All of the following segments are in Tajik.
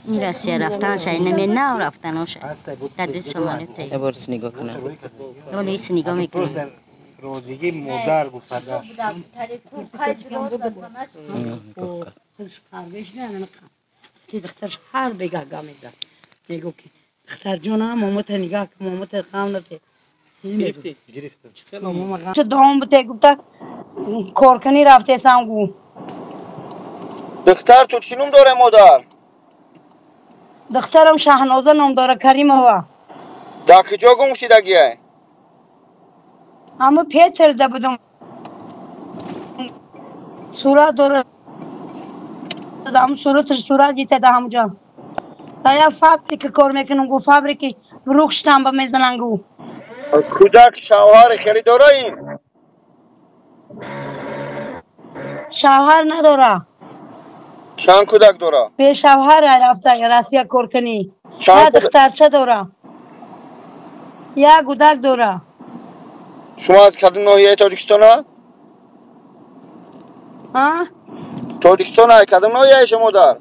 Ин Россия рафтан шай нав рафтан шай. Дар ду самолёт. Я борс нигоҳ кунам. Олис нигоҳ мекунам. Розигӣ модар гуфтада. Духтарш ҳар бегаҳ гап мезад. Мегӯ ки духтарҷонам момата нигоҳ кун, момата ғам нате. Гирифтам. Чӣ дом бите гуфта коркунӣ рафтесам гу. Духтар ту чӣ ном дора модар? Духтарам Шаҳноза ном дора, Каримова. Дар куҷо гум шудагиай? Ҳама Петерда будам. Сурат дора. Ҳам сураташ сурат гирифта дар ҳамуҷо. Дар як фабрика кор мекунам, гу фабрики рух штамба мезананд гу. Кӯдак шавҳари хеле дораим? Шавҳар надора. Чанд кӯдак дора? Бешавҳар рафта Россия кор кунӣ. Як духтарча дора. Як кӯдак дора. Шумо аз кадом ноҳияи Тоҷикистона? А? Тоҷикистон ай кадом ноҳияи шумо дар?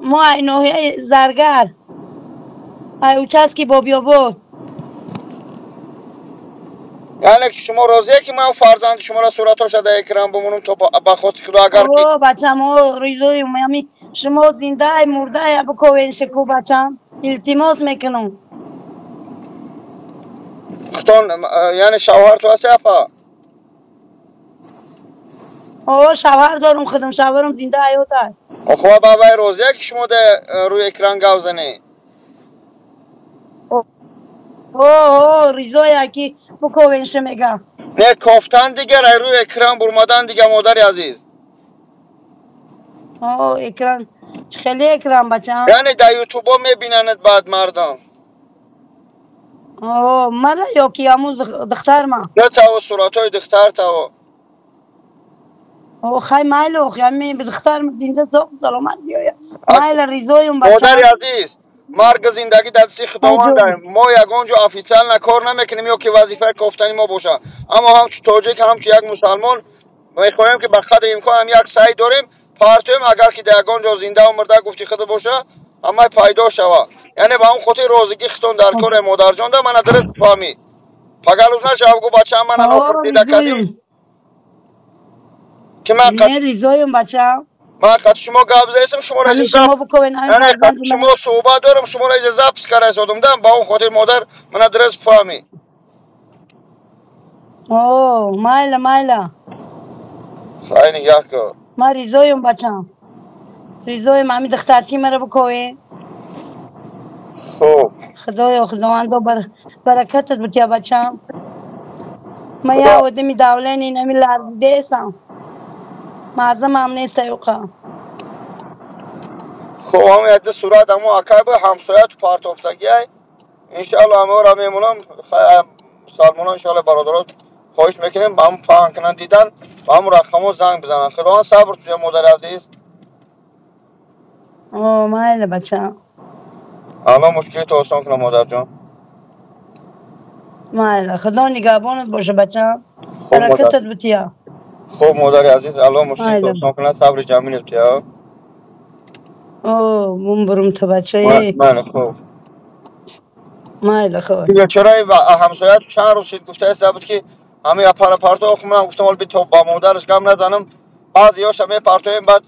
Мо ай ноҳияи Заргар. Ай участки Бобиёбод. Яъне ки шумо розие ки ман фарзанди шуморо суратҳоша дар экран бимонам то ба хости худо агар ки О, бачам, о, ризоем, ами шумо зиндаай, мурдаай, бикӯвен шику бачам. Илтимос мекунам. Худон, яъне шавҳар ту ҳасти апа? О, шавҳар дорум худам, шавҳарам зинда ҳаёт аст. Хуб, бабай розие ки шумо дар рӯи экран гап занӣ? О, ризоя ки бикӯвенша мега. Не, кофтан дигар, ай рӯи экран бурмадан дигар, модари азиз. О, экран, чӣ хеле экран, бачам? Яъне дар ютубо мебинанад баъд мардам. О, мара ё ки ҳамун духтарма? Не, таво суратҳои духтар таво. О, хай майло, ами духтарма зинда соғ саломат биёя. Майла ризоюм бачам. Модари азиз, марг зиндагӣ дар дасти худованд. Мо ягон ҷо официально кор намекунем ё ки вазифаи кофтани мо бошад. Аммо ҳамчун тоҷик, ҳамчун як мусалмон мехоҳем ки ба қадри имкон ҳам як саъй дорем, партоем, агар ки дар ягон ҷо зиндаву мурда гуфти худ боша, ҳамаи пайдо шава. Яъне ба он хотир розигӣ худтон дар коре модарҷонда, мана дуруст фаҳмӣ. Пагар рӯз нашав гу бачаам мана нопурсида кардӣ. Ки ман Не, ризоюм бачам. Ман қати шумо гап заистам, шуморо шумо суҳбат дорам, шуморо иҷа запис карда истодам, ба он хотир модар мана дуруст фаҳмӣ. О, майла, майла. Хай нигаҳ кун. Ман ризоюм бачам. Ризоюм, ҳами духтарчи маро бикӯвен. Хуб. Худоё, худовандо баракатат бутя бачам. Ман як одами давлени нами ларзидаесам. Мазамам нест аюқа. Хуб, ҳам якда сурат ҳамо акай бу ҳамсоя ту партофтагиай. Иншаалло ҳамаро мемонам, мусалмонон иншаалло бародарот хоҳиш мекунем ба ҳам паҳн кунанд дидан, ба ҳам рақамҳо занг бизананд. Худованд сабр туя модари азиз. О, майла бачам. Алло мушкилито осон кунад модарҷон. Майла, худо нигаҳбонат боша бачам. Баракатат бутия. Хуб модари азиз, алло мушкилито осон кунад, сабри ҷамил бутия. О, бум бурум ту бачаи. Майла, хуб. Майла, хуб. Чаро ҳамсоя ту чанд рӯз шуд гуфтааст буд ки ҳамин апара парто, охи ман гуфтам ҳол то ба модараш гап назанам, баъзеҳоша мепартоем, баъд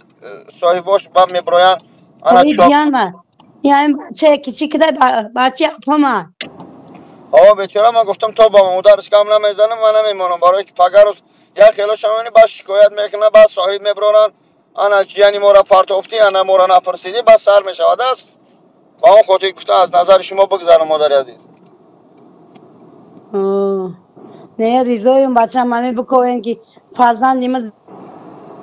соҳибош баъд мебироянд. Ҷиянма, ин бачае кичикда бачаи апама. О, бечора, ман гуфтам то ба модараш гап намезанам, ман намемонам, барое ки пагар рӯз як хелоша мебинӣ, баъд шикоят мекунанд, баъд соҳиб мебироранд, ана ҷияни моро партофтӣ, ана моро напурсидӣ, баъд сар мешавад аст. Ба он хотир гуфтам аз назари шумо бигзарам, модари азиз. Не, ризоюм бачам, ҳамин бикӯвен ки фарзанди ман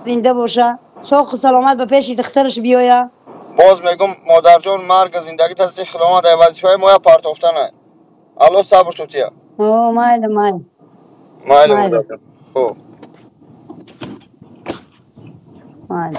зинда боша, соғу саломат ба пеши духтараш биёя. Боз мегӯм модарҷон, марг зиндагӣ дасти худованд, дар вазифаи моя партофтана. Алло сабр тутия. О, майла, майла. Майла, модарҷон. Хуб. Майла.